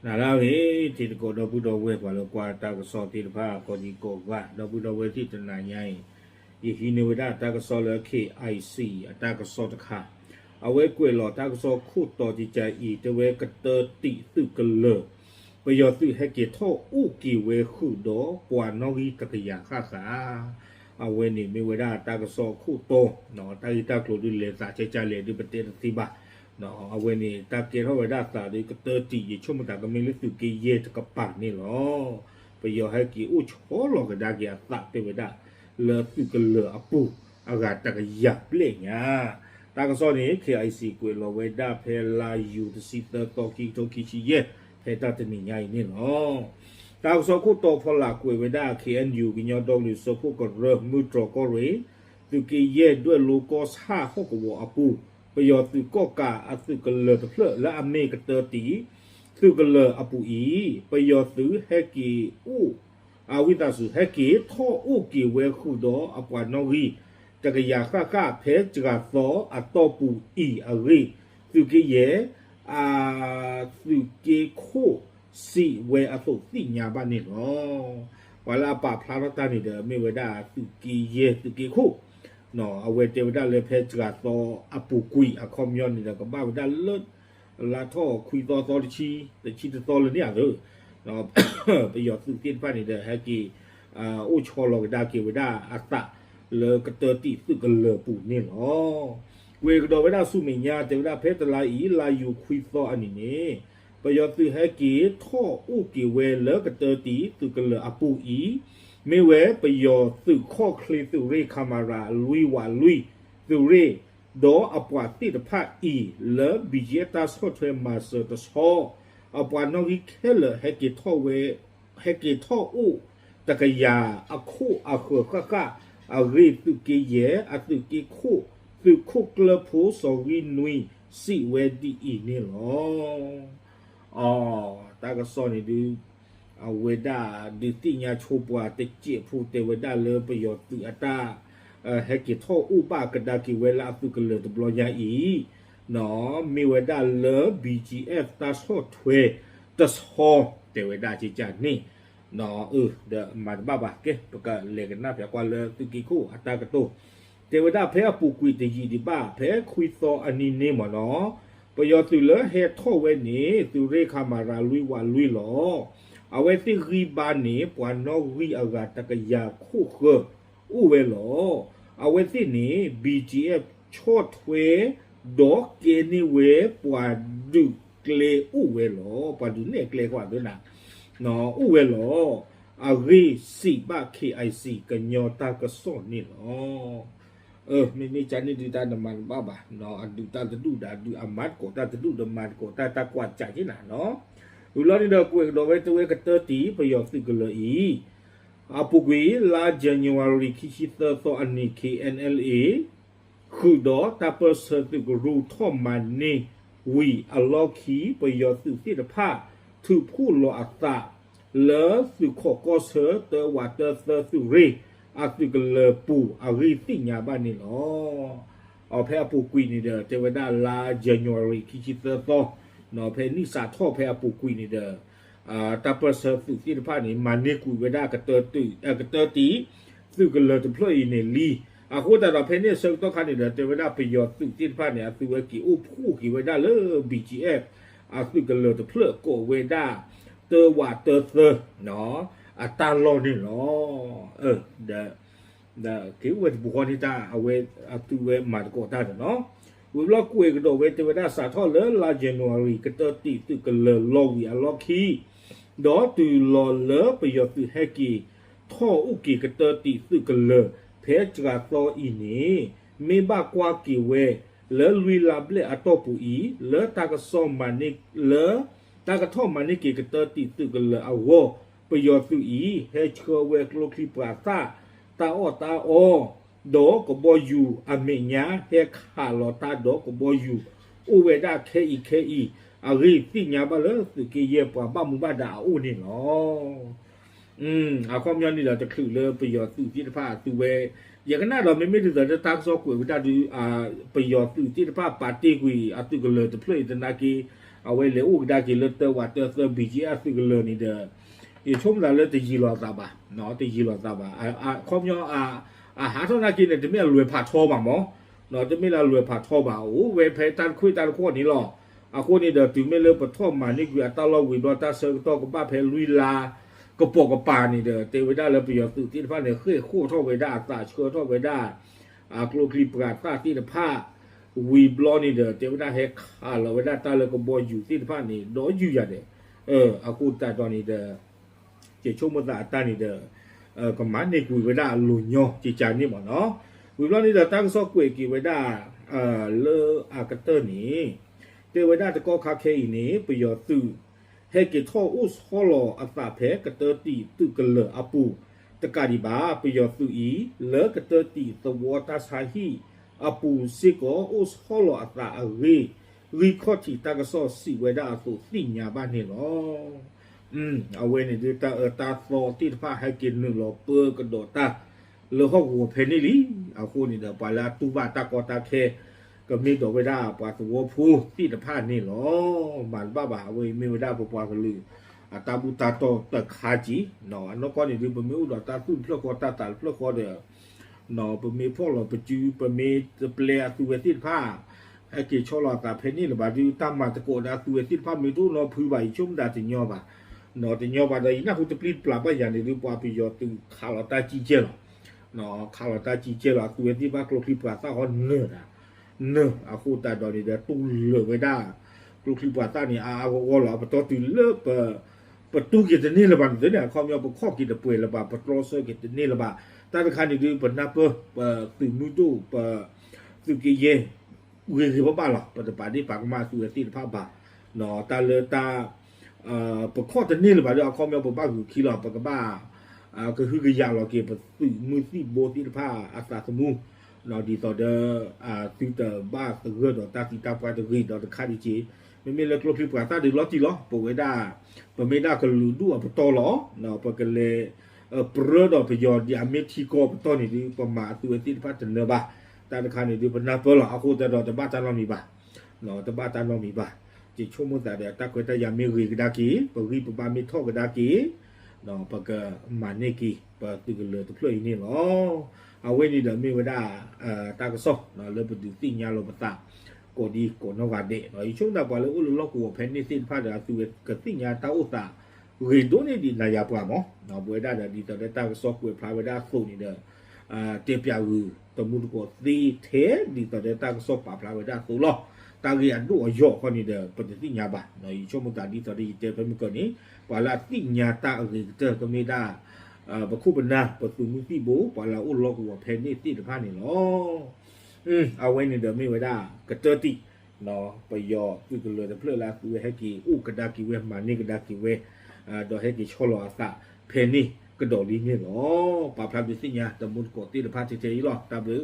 နၤလၢအဂ့ၤ, တံၤသကိးဒီပုၢ်ဒီဝဲၢ် ပှၤလၢကွၢ်တၢ်ကစီၣ်သ့ၣ်တဖၣ် ကိးဒံကိးဂၤ ဒီပုၢ်ဒီဝဲၢ်သ့ၣ် တနၤညါအံၤ ယဟံးန့ၢ်ဝဲဒၣ်တၢ်ကစီၣ်လၢ K I C အတၢ်ကစီၣ်တခါ, အဝဲကွဲးလီၤတၢ်ကစီၣ်ခိၣ်တီကကါအံၤ တဲဝဲကတၢၢ်တံာ်သုးကလၢၤ ပယီၤသုးဟဲက့ၤထီၣ်အိၣ်က့ၤဝဲဃုာ်ဒီး ပှၤနီၣ်ဂံၢ်တကယၤဃၣ်ဃၣ် အဝဲန့ၣ်မ့ၢ်ဝဲဒၣ်တၢ်ကစီၣ်ခိၣ်တီ, တၢ်ဂ့ၢ်တၢ်ကျိၤဒုးလဲၤသးကဲကၢ်လဲၣ်ဒုးပတဲတသ့ဘၣ်. အဝဲန့ၣ် တၢ်ကဲထီၣ်ဝဲဒၣ်သးဒုးကတၢၢ်တံာ် ယဆိကမိၣ်သးကမ့ၢ်လၢသုးက့ယဲၢ်တကပၤန့ၣ်လီၤ. ပယီၤဟဲက့ၤအိၣ်ဆီလီၤကဒါက့ၤအသးတဲဝဲဒၣ် လၢသုးကလၢၤအပူၤ အဂၤတကယၤဘျဲၣ်ညါ တၢ်ကစီၣ်န့ၣ် K I C ကွဲးလီၤဝဲဒၣ်ဖဲလါယူၤတဆံသၢသီ ခံကထိခံဆံယဲၢ် ဖဲတၢ်တနံၤညါအံၤန့ၣ်လီၤ. တၢ်ကစီၣ်ခိၣ်တီဖီလာ်ကွဲးဝဲဒၣ် K N U ကညီဒီကလုာ်စၢဖှိၣ်ကရၢ မုၢ်တြီၤကီၢ်ရ့ၣ် သုးက့ယဲၢ်ဒွဲၣ်လိကီၢ်ဆၣ်ဟီၣ်ကဝီၤအပူၤ ပယီၤသုးကီၣ်ကးအသုးကလၢၤတဖျၢၣ်လၢအမ့ၢ်ကတၢၢ်တံာ် သုးကလၢၤအပူၤအံၤ ပယီၤသုးဟဲက့ၤအိၣ် အဝံသးစူၤ ဟဲက့ၤထီၣ်အိၣ်က့ၤဝဲဃုာ်ဒီးအပှၤနီၣ်ဂံၢ် တကယၤဃၣ်ဃၣ် ဖဲစှၤသီအတီၢ်ပူၤအံၤအဂ့ၢ် သုးက့ယဲၢ် အသုးက့ခိၣ်စံးဝဲအသိးသ့ၣ်ညါဘၣ်န့ၣ်လီၤ. ပှၤလၢအပာ်ဖျါထီၣ်တၢ်န့ၣ်ဒီး မ့ၢ်ဝဲဒၣ်သုးက့ယဲၢ်သုးက့ခိၣ် အဝဲတဲဝဲဒၣ်လၢဖဲစှၤသီအပူၤကွံာ်အခီပညီန့ၣ်ဒီး ကဘၣ်ဝဲဒၣ်လၢ လါထီၣ်ခွံသီသီတဆံ တဆံတသီလၢန့ၣ်အသိး ပယီၤသုးသ့ၣ်တဖၣ်န့ၣ်ဒီး ဟဲက့ၤ အိၣ်ဆီလီၤကဒါက့ၤဝဲဒၣ်အသး လၢကတၢၢ်တံာ်သုးကလၢၤပူၤန့ၣ်လီၤ. ကွဲးကဒီးဝဲဒၣ်ဆူမဲာ်ညါ တဲဝဲဒၣ်ဖဲတလါအံၤ လါယူၤခွံသီအနံၤန့ၣ် ပယီၤသုးဟဲက့ၤထီၣ်အိၣ်က့ၤဝဲလၢကတၢၢ်တံာ်သုးကလၢၤအပူၤအံၤ မ့ၢ်ဝဲပယီၤသုးခီၣ်ချ့သုးရ့ၣ် ခမရ လွံၢ်ဝးလွံၢ် သုးရ့ၣ် ဒီးအပှၤသ့ၣ်တဖၣ်အံၤ လၢ B G F တၢ်ဆီၣ်ထွဲမၤစၢၤတဆီ အပှၤနီၣ်ဂံၢ်ခဲလၢာ်ဟဲက့ၤထီၣ်ဝဲ ဟဲက့ၤထီၣ်အိၣ်တကယၤအခိၣ်အဃၢၤဃၣ်ဃၣ် အဂ့ၢ်သုးက့ယဲၢ် အသုးက့ခိၣ် သုးခိၣ်ကျၢၢ်ဖိစီၤဂံၢ်နွံ စံးဝဲဒ်အံၤန့ၣ်လီၤ. အ တၢ်ကစီၣ်န့ၣ်ဒုး အဝဲဒၣ်ဒုးသ့ၣ်ညါဆိပှၤတစဲးဖိတဲဝဲဒၣ်လၢပယီၤသုးအတၢ် ဟဲက့ၤထီၣ်အိၣ်ဘၣ်ကဒါက့ၤဝဲလၢအသုးကလၢၤတဘျီညါအံၤ မ့ၢ်ဝဲဒၣ်လၢ B G F တၢ်ဆီၣ်ထွဲတဆီ တဲဝဲဒၣ်ကကန့ၣ် အ ဒီးမၤတဘၣ်ဘၣ် ကဲ ပကလဲၤကနၣ်ဖျါကွၢ်လၢသုးက့ခိၣ်အတၢ်ကတိၤ တဲဝဲဒၣ်ဖဲအပူၤကွံာ်တယံာ်ဒံးဘၣ် ဖဲခွံသီအနံၤန့ၣ်မ့ၢ်နီၤ ပယီၤသုးလၢဟဲထီၣ်ဝဲန့ၣ် သုးရ့ၣ်ခမရ လွံၢ်ဝးလွံၢ်လီၤ. အဝဲသ့ၣ်ဂံၢ်ဘါန့ၣ် ပှၤနီၣ်ဂံၢ်အဂၤတကယၤခိၣ်ဃၢၤအိၣ်ဝဲလီၤ. အဝဲသ့ၣ်န့ၣ် B G F ဆီၣ်ထွဲ ဒီးကဲန့ၢ်ဝဲပှၤဒုးကျဲအိၣ်ဝဲလီၤ. ပှၤဒုးနဲၣ်ကျဲကွၢ်သနၤ အိၣ်ဝဲလီၤ. အဂ့ၢ်စံးဘၣ် K I C ကညီတၢ်ကစီၣ်န့ၣ်လီၤ. မ့မ့ၢ်ကန့ၣ်ဒုးတၢ်နမၤတဘၣ်ဘၣ် အဒုးတၢ်တဒူၣ်ဒီး အဒုးအမၤသကိးတၢ်တဒူၣ်ဒီးမၤသကိးတၢ် တၢ်ကွၢ်စးက့နၤနီၤ. ဝံၤလီၤန့ၣ်ဒီး ကွဲးကဒီးဝဲတဲဝဲကတၢၢ်တံာ်ပယီၤသုးကလၢၤအံၤ အပူၤကွံာ်လါ January ခံဆံသၢသီအနံၤ K N L A ဃုာ်ဒီးတၢ်ပၢၢ်ဆၢသုးကရူၢ်ထီၣ်မၤန့ၢ်ဝံၤအလီၢ်ခံ ပယီၤသုးသ့ၣ်တဖၣ် ထုးဖှိၣ်လီၤအသး လၢသုးခိးကီၢ်ဆၢ တၢဝးတၢသၢသုးရ့ၣ် အသုးကလၢၤပူၤအဂ့ၢ်သ့ၣ်ညါဘၣ်န့ၣ်လီၤ. အဖဲအပူၤကွံာ်န့ၣ်ဒီး တဲဝဲဒၣ်လါ January ခံဆံသၢသီ ဖဲနံၣ်စးထီၣ်ဖဲအပူၤကွံာ်န့ၣ်ဒီး တၢ်ပၢၢ်ဆၢသုးသ့ၣ်တဖၣ်န့ၣ် မၤန့ၢ်ကွံာ်ဝဲဒၣ်ကတၢၢ်တံာ် ကတၢၢ်တံာ် သုးကလၢၤတဖျၢၣ်အံၤန့ၣ်လံ. အဃိသတးဒီးဖဲန့ၣ်အဆၢကတီၢ်ခါန့ၣ်ဒီး တဲဝဲဒၣ်ပယီၤသုးသ့ၣ်တဖၣ်န့ၣ် အသုဝဲက့ၤအိၣ်ဖှိၣ်က့ၤဝဲဒၣ်လၢ B G F အသုးကလၢၤတဖျၢၣ်ကိးဝဲဒၣ် တၢဝးတၢသၢ အတၢ်လီၢ်န့ၣ်လီၤ. ဒီး ဒီးက့ၤအိၣ်ဝဲတပူၤဃီန့ၣ်တၢ် အဝဲအသုဝဲမၤသကိးတၢ်ဒီးနီၤ. ဝံၤဘျီကွဲးကဒီးဝဲတဲဝဲဒၣ်စးထီၣ်လၢလါ January ကတၢၢ်တံာ်သုးကလၢၤလီၤဝံၤအလီၢ်ခံ ဒီးတုၤလီၤလၢပယီၤသုးဟဲက့ၤထီၣ်အိၣ်က့ၤကတၢၢ်တံာ်သုးကလၢၤ ဖဲစှၤသီအံၤန့ၣ် မ့ၢ်ဘၣ်ကွၢ်က့ၤဝဲ လၢလွံၢ်လါဘျဲၣ်အတီၢ်ပူၤအံၤ လၢတၢ်ကစီၣ်မၤန့ၢ် လၢ တၢ်ကထီၣ်မၤန့ၢ်က့ၤကတၢၢ်တံာ်သုးကလၢၤအဂီၢ် ပယီၤသုးအံၤ ဟဲဆှၢဝဲကျိချံမျိာ်သၣ် တၢ်အီၣ်တၢ်အီ ဒီးကဘီယူၤအမဲာ်ညါ ဟဲခးလီၤတၢ်ဒီးကဘီယူၤ အိၣ်ဝဲဒၣ်ခဲအံၤခဲအံၤ အဂ့ၢ်သ့ၣ်ညါဘၣ်လၢသုးက့ယဲၢ်ပှၤဘၣ်မူဘၣ်ဒါအအိၣ်န့ၣ်လီၤ. အခီပညီန့ၣ်ဒီး တချုးလၢပယီၤသုးသ့ၣ်တဖၣ်အသုဝဲ ယကနၣ်ဒီးမ့မ့ၢ်ဒ်သိးလၢတၢ်ကစီၣ်ကွဲးဝဲဒၣ်ဒုး ပယီၤသုးသ့ၣ်တဖၣ်ပာ်တ့ၢ်ကွံာ်အသုးကလၢၤတဖျၢၣ်အံၤသနာ်က့ အဝဲလဲၤအိၣ်ကဒါက့ၤလၢတၢဝးတၢသၢ ဘံၣ်က့အသုးကလၢၤန့ၣ်ဒီး ယဆိကမိၣ်သးလၢတယံာ်လီၤအသးဘၣ်, တယံာ်လီၤအသးဘၣ်. အခီပညီ အဟးထီၣ်နာ်က့န့ၣ် တမ့ၢ်အလွဲၢ်ဖးထီဘၣ်မး, တမ့ၢ်လၢအလွဲၢ်ဖးထီဘၣ်, အိၣ်ဝဲဖဲတၢ်တခွ့ၣ်တၢ်တခီၣ်န့ၣ်လီၤ. အဃိန့ၣ်ဒီး တုၤမ့ၢ်လၢပထီၣ်မၤန့ၢ်ကွံာ်အတၢ်လီၢ်ဝံၤဘျီ တၢ်ဆၢကတီၢ်ကဘၣ်ဖဲလွံၢ်လါ ကပိာ်ကပၤန့ၣ်ဒီး တဲဝဲဒၣ်လၢပယီၤသုးသ့ၣ်တဖၣ်န့ၣ် ဃ့ၢ်ဃီၣ်ထီၣ်ဝဲဒၣ်အသး ဆှၢထီၣ်ဝဲဒၣ် အကျိချံပှၤသၣ်သ့ၣ်တဖၣ် ဝံၤဘျီန့ၣ်ဒီး တဲဝဲဒၣ်ဟဲခးလီၤဝဲဒၣ်တၢ်လၢကဘီယူၤသ့ၣ်တဖၣ်န့ၣ် ဒီးယူၤယၤဒီး အဃိသတးဒီးန့ၣ်ဒီး ယဆိကမိၣ်သးအတၢ်န့ၣ်ဒီး ကမၤန့ၢ်ကွံာ်ဝဲဒၣ်အလိၤညီကကန့ၣ်မ့ၢ်နီၤ. ဝံၤဘျီန့ၣ်ဒီး တၢ်ကစီၣ်ကွဲးက့ၤဝဲဒၣ် လၢအကတၢၢ်န့ၣ် တဲဝဲဒၣ်တကီၢ်ခါခဲအံၤန့ၣ် ပယီၤသုး ဟဲက့ၤထီၣ်အိၣ်ဆီလီၤအသးဖဲကတၢၢ်တံာ်သုးကလၢၤအပူၤ တကးဒံးဘၣ် ပယီၤသုးအံၤ လၢကတၢၢ်တံာ်သဝီတၢ်ဆါဟံၣ်အပူၤစ့ၢ်ကီး အိၣ်ဆီလီၤအသးအဂ့ၢ် ဂံၢ်ခီၣ်ထံးတၢ်ကစီၣ်စံးဝဲဒၣ်အသိးသ့ၣ်ညါဘၣ်န့ၣ်လီၤ. အဝဲန့ၣ်ဒုးတၢ်အၢတၢ်သီသ့ၣ်တဖၣ်ဟဲက့ၤနုာ်လီၤပၢကဒီးတၢ်လၢဟီၣ်ကဝီၤဖဲန့ၣ်လံ. အဃိန့ၣ်ဒီး ပှၤလၢအတူၢ်ဘၣ်တၢ်ကီတၢ်ခဲ ကမ့ၢ်ဒီးဝဲဒၣ်ပှၤသဝီဖိသ့ၣ်တဖၣ်န့ၣ်လီၤ. မၤတဘၣ်ဘၣ် အဝဲအံၤမ့ၢ်ဝဲဒၣ်ပပှၤကလုာ် အတၢ်ဘူၣ်တၢ်တီၢ်တခါက့ၤ အနီၢ်ကီၢ်န့ၣ်ဒုး ပမ့ၢ်အိၣ်ဒီးတၢ်သူၣ်တဖျၢၣ်ဃီတၢ်သးတဖျၢၣ်ဃီဒီး ပမ့ၢ်ဖီၣ်လီၤပစု ပမ့ၢ်တပျဲအသုဝဲသ့ၣ်တဖၣ် ဟဲက့ၤဆီလီၤအသးဖဲန့ၣ်လၢၤဘၣ်ဒုး တၢ်မၤသကိးဒီးအသုဝဲသ့ၣ်တဖၣ်မ့ၢ်တအိၣ်နီတဖုဘၣ် ယဆိကမိၣ်သးတညီဘၣ်, တညီဘၣ်ဒီး ယနၢ်ဟူတပျံၤတပျၢ်ဘၣ်ယၤန့ၣ်ဒုး ပှၤပယီၤသုးခးလီၤတၢ်ကံကဲလီၤ, ခးလီၤတၢ်ကံကဲလီၤ အသုဝဲသ့ၣ်တဖၣ်ကျိချံပှၤသၣ်ဃီနၢၤတၢ် နၢၤ အဃိသတးဒီးန့ၣ်ဒီး တူၢ်လၢာ်ဝဲဒၣ် ကျိချံပှၤသၣ်န့ၣ် အါအါဂီၢ်ဂီၢ်လီၤ. အပတီၢ်တုၤလၢပ ပတူၢ်က့ၤတန့ၢ်လၢၤဘၣ်န့ၣ်သ့ၣ်န့ၣ် အခီပညီ ပခီၣ်က့ၤတပှဲၤလၢၤဘၣ် ပတြီဆၢက့ၤတန့ၢ်လၢၤဘၣ်. တၢ်တခါန့ၣ်ဒုး ပနၢ်ပၢၢ် ပသုးမုၢ်ဒိၣ် ပသုးက့ယဲၢ် ဂ့ၤဂ့ၤဘၣ်ဘၣ်လီၤ. ပတပာ်ဒ့ၣ်ပာ်ကမၣ်အသုဝဲသ့ၣ်တဖၣ်ဘၣ် တၢ်လၢတၢ် ပခီၣ်တန့ၢ်လၢၤဘၣ်ဒီး အခီပညီ ပဘၣ်ဂုာ်ခံလီၤ. ပကဘၣ် ကဟုကယာ်လီၤက့ၤ ပသုးမုၢ်သံၣ်ဘိသ့ၣ်တဖၣ်အသးသမူ ဒ်သိးဒီး သုတဘၣ်သဂၢၢ်ဒီးတၢ်သံတၢ်ပှၢ်တဂ့ၤဒီးတခါဒံးက့ၤ မ့မ့ၢ်လၢကျိချံပှၤသၣ်ဒုးလီၤတံၢ်လီၤ ပဝဲဒၣ် ပမ့ၢ်ဒၣ်ကလုာ်ဒူၣ်အပတီၢ်လီၤ. ပကလဲၤ ပြၢဒီးပယီၤဒ်အမ့ၢ်ထံကီၢ်ပတီၢ်န့ၣ်ဒုး ပမၤအသုဝဲသ့ၣ်တဖၣ်တနၢၤဘၣ်. တၢ်တခါန့ၣ်ဒုး ပနၢ်ပၢၢ်လီၤ. အဃိသတးဒီး တဘၣ်တၢ်နီတမံၤဘၣ် တဘၣ်တၢ်နီတမံၤဘၣ်. ယဆိကမိၣ်သးဒီး တၢ်ခွဲးတၢ်ယာ်မ့ၢ်ဂ့ၤကဒါက့ၤ ပဂံၢ်ပဘါမ့ၢ်ထီၣ်ကဒါက့ၤ ပကမၤန့ၢ်က့ၤ ပသုးကလၢၤတဖျၢၣ်အံၤန့ၣ်လီၤ. အဝဲန့ၣ်ဒီးမ့ၢ်ဝဲဒၣ် တၢ်ကစီၣ်လၢပဒုးသ့ၣ်ညါလီၤပသး ကိးဒံကိးနီၢ်ဂၤဒဲး ယဆိကမိၣ်သးပှၤလၢအိၣ်လၢလီၢ်ကဝီၤဖဲန့ၣ်သ့ၣ်တဖၣ်ဒီး အသုဝဲကသ့ၣ်ညါတၢ်အိၣ်သး ဂ့ၤဒိၣ်န့ၢ်ဒံးနၤယၤပှၤမး ပဝဲဒၣ်ဒီး ဒ်သိးဒီးတၢ်ကစီၣ်ကွဲးဖျါဝဲဒၣ်အသိးန့ၣ်ဒီး တဲပၠးဂုာ်တမူတကိးသ့ထဲ ဒ်သိးဒီးတၢ်ကစီၣ်ပာ်ဖျါဝဲဒၣ်အသိးလီၤ. တၢ်ဂ့ၢ်အဒိၣ်အယိာ်ခီန့ၣ်ဒီး ပတသ့ၣ်ညါဘၣ်. ယဆိကမိၣ်သးဒ်သိးဒီးယတဲဖဲမုၢ်ကၢၤန့ၣ် ပှၤလၢအသ့ၣ်ညါတၢ်အဂ့ၤကတၢၢ်ကမ့ၢ်ဒၣ် ပခိၣ်ပနၢ် ပသုးမုၢ်သံၣ်ဘိ ပှၤလၢအအိၣ်လီၢ်ကဝီၤဖဲန့ၣ်သ့ၣ်တဖၣ်န့ၣ်လီၤ. အဝဲန့ၣ်ဒီးမ့ၢ်ဝဲဒၣ် ကတၢၢ်တံာ် ပယီၤသုးကလၢၤတဖျၢၣ်လၢအသုဝဲဟဲက့ၤအိၣ်ကဒါက့ၤဝဲ မၤန့ၢ်ကဒါက့ၤဝဲ ဒီးဟဲက့ၤဆီလီၤအသးဖဲန့ၣ်ကဒီးလံန့ၣ်လီၤ. ပာ်ဖျါဒုးသ့ၣ်ညါတမူတကိးသ့ၣ်တဖၣ်ထဲထဲအံၤလီၤ. တၢ်ဘျုး